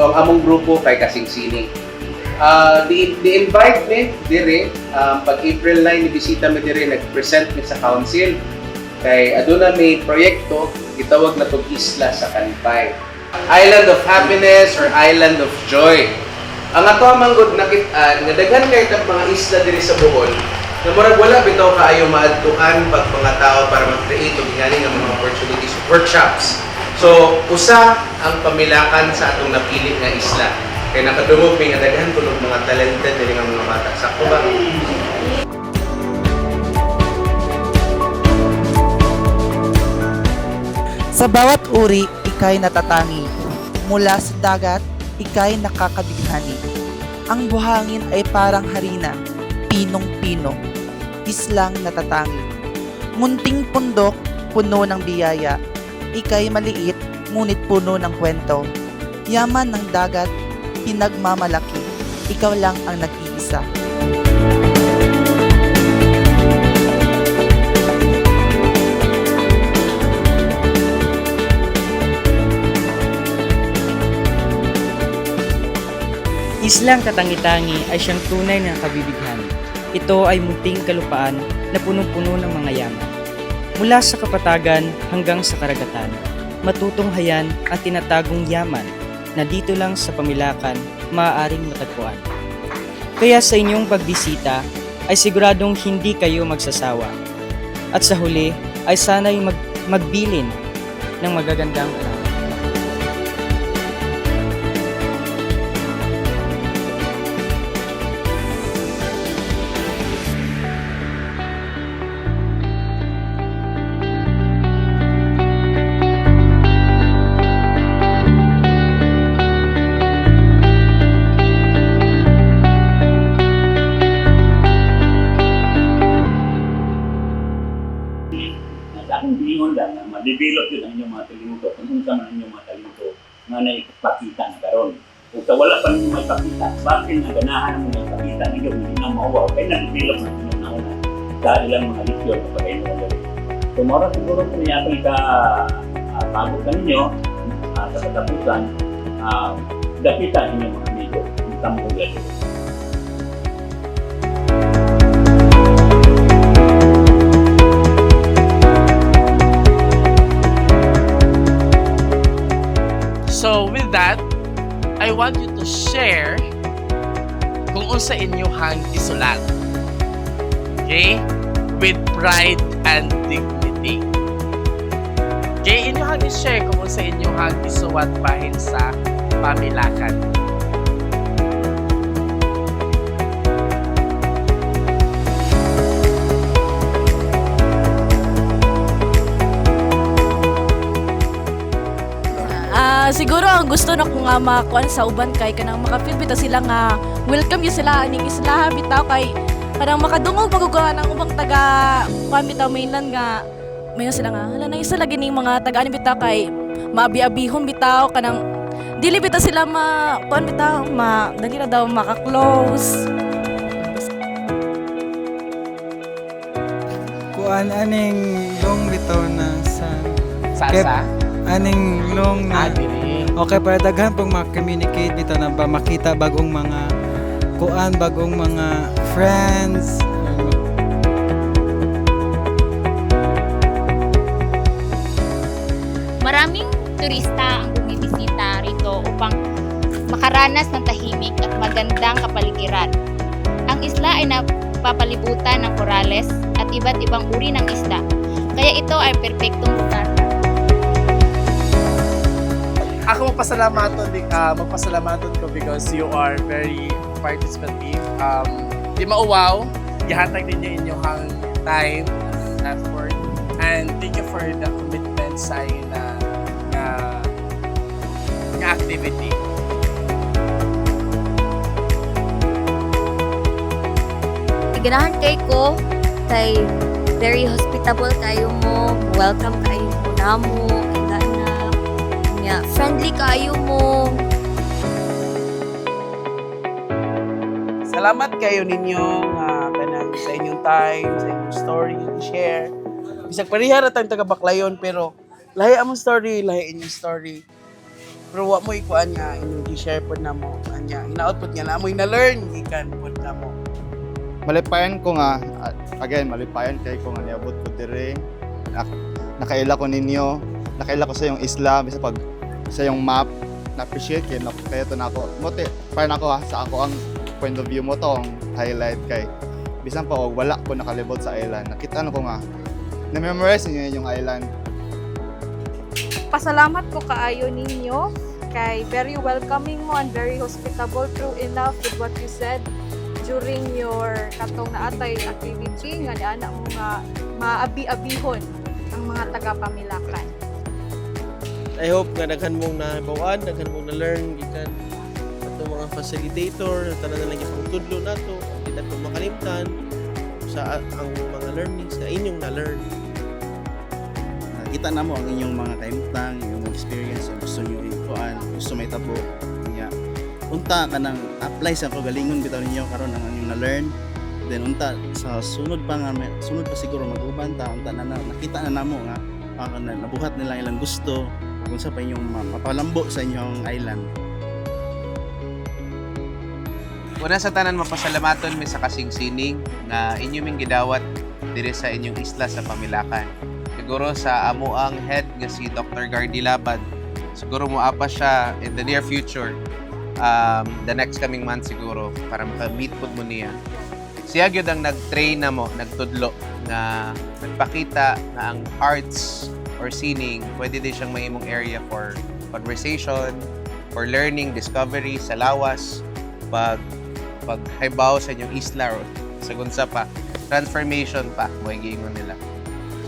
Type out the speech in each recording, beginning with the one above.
So ang among grupo kay Kasing Sining. Di invite me dire pag April 9 ni bisita mi dire, nag-present mi sa council kay aduna may proyekto gitawag na tog Isla sa Kalipay. Island of Happiness or Island of Joy. Ang ato man gud nakit-an nga daghan kay tag mga isla diri sa Bohol nga murag wala bitaw kaayo maadtuan pag mga tao para mag-create og ingani nga mga opportunities, workshops. So usa ang Pamilacan sa atong napili nga isla. Kay nakadungog mi nga daghan kunog mga talented diri nga mga bata. Sakto ba? Sa bawat uri, ika'y natatangi. Mula sa dagat, ika'y nakakabighani. Ang buhangin ay parang harina, pinong-pino, islang natatangi. Munting pundok, puno ng biyaya. Ika'y maliit, ngunit puno ng kwento. Yaman ng dagat, pinagmamalaki. Ikaw lang ang nag-iisa. Islang Katangi-Tangi ay siyang tunay na kabibighani. Ito ay munting kalupaan na punong-puno ng mga yaman. Mula sa kapatagan hanggang sa karagatan, matutunghayan ang tinatagong yaman na dito lang sa Pamilacan maaaring matagpuan. Kaya sa inyong pagbisita ay siguradong hindi kayo magsasawa. At sa huli ay sana'y magbilin ng magagandang alaala. Sa akong giingon lang na ma-develop yun ang inyong mga talento kung unsa man ang inyong mga talento nga naipakita na karon. Kung sa wala pa ninyo maipakita, bakit nga ganahan mo maipakita ninyo hindi na mauwaw kay na-develop na inyong nauna sa ilang mga leksyon kapag kayo dali. So, mora siguro kung niya akong ika-pagod ka ninyo sa katapusan, dapitan inyong mga amigo kung sa mga graduate. So with that, I want you to share kung unsa inyuhang gisulat. Okay? With pride and dignity. Okay, inyuhang i-share kung unsa inyuhang gisuwat bahin sa Pamilacan. Siguro ang gusto na ko nga makuan sa uban kay kanang makafeel bitaw sila nga welcome gyud sila aning isla bitaw, kay kanang makadungog magugawa ng ubang taga kuan bitaw mainland nga mayon sila nga, hala na isa lagi ning mga taga ani bitaw kay maabi-abihon bitaw, kanang dili bitaw sila ma kuan bitaw, ma dali na daw maka-close. Kuan aning long bitaw na sa Sa Kep. Aning long na diri. Okay, para daghan pong ma-communicate bitaw na ba makita bagong mga kuan, bagong mga friends. Maraming turista ang bumibisita rito upang makaranas ng tahimik at magandang kapaligiran. Ang isla ay napapalibutan ng korales at iba't ibang uri ng isda, kaya ito ay perpektong lugar. Ako magpasalamaton ko because you are very participative. Di mauwaw, gihatag ninyo inyong time, effort, and thank you for the commitment sa inyo na nga activity. Ganahan kay ko kay very hospitable kayo mo, welcome kayo mo namo, na nya friendly kayo mo. Salamat kayo ninyo nga kanang sa inyong time, sa inyong story, i-share. Bisag pareha ra tayong taga Baclayon pero lahi among story, lahi inyong story. Pero wa mo ikuan nga inyong gi-share pod namo anya. Hinaot pod nga namoy na-learn gikan pod namo. Malipayan ko nga, again, malipayan kay ko nga niabot ko dire. Nakaila ko ninyo, nakaila ko sa iyong isla, bisa pag sa iyong map, na-appreciate kay no, kaya to na ako. Mote, para nako ha, sa ako ang point of view mo to ang highlight kay bisan pa og wala ko nakalibot sa island. Nakita na ko nga na-memorize niyo yung island. Pasalamat ko kaayo ninyo kay very welcoming mo and very hospitable. True enough with what you said during your katong naatay activity nga niana mo nga maabi-abihon ang mga taga-Pamilacan. I hope nga daghan mong nahibaw-an, daghan mong na-learn gikan atong mga facilitator, tanan na lang ipangtudlo nato, di nato makalimtan sa ang mga learnings na inyong na-learn. Nakita na mo ang inyong mga kaimtang, inyong experience, ang gusto nyo ikuan, gusto may tabo. Nya. Unta kanang apply sa kagalingon bitaw ninyo karon ang inyong na-learn. Then unta sa sunod pa nga sunod pa siguro mag-uban ta, unta na, na nakita na namo nga na, nabuhat nila ilang gusto kung sa pa inyong mapalambo sa inyong island. Una sa tanan, mapasalamaton mi sa Kasing Sining nga inyo ming gidawat diri sa inyong isla sa Pamilacan. Siguro sa amo ang head nga si Dr. Gardy Labad. Siguro moapa siya in the near future. The next coming month siguro para maka-meet pud mo niya. Siya gyud ang nag-train na mo, nagtudlo na nagpakita na ang arts or sining pwede din siyang mahimong area for conversation, for learning, discovery sa lawas, pag paghibaw sa inyong isla or sa gunsa pa, transformation pa, mo giingon nila.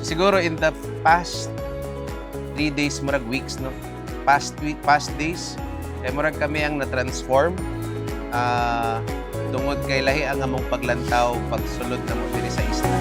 So, siguro in the past 3 days, murag weeks, no? Past week, past days, kay murag kami ang na-transform tungod kay lahi ang among paglantaw pagsulod na mo diri sa isla.